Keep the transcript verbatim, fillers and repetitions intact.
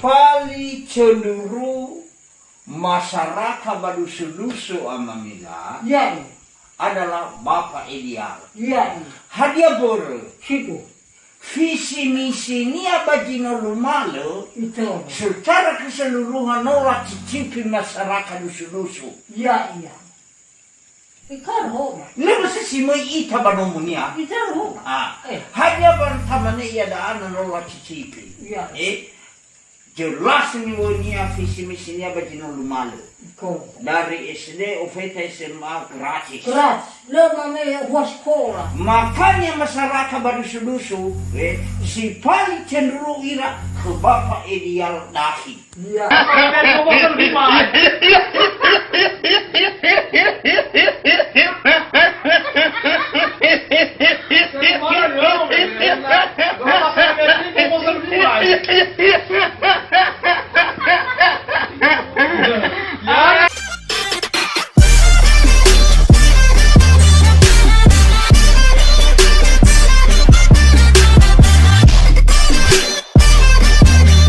Pali cenduru masyarakat ba dusu-dusu, Ama Mila, Ya'ia. adalah Bapak Elial. Ya'ia. Hadia börö? Situ. Visi misinia ba zinolu malö, Itu. secara keseluruhan no lacicipi masyarakat dusu-dusu. Ya'ia. Ikarohoma. Lö si möi ita ba nomonia. Ikarohoma. Ah. Eh. Hadia ba tamane ia da'a na no lacicipi. Iya. Eh. Jelas niwönia visi misinia ba zinolu malö. Iko. Dari S D, ofeta S M A gratis. Gratis. Lö mane uwö sekolah. Makanya masyarakat ba dusu-dusu, eh, si paling cenderung ira ke Bapak Elial Dahi. Iya.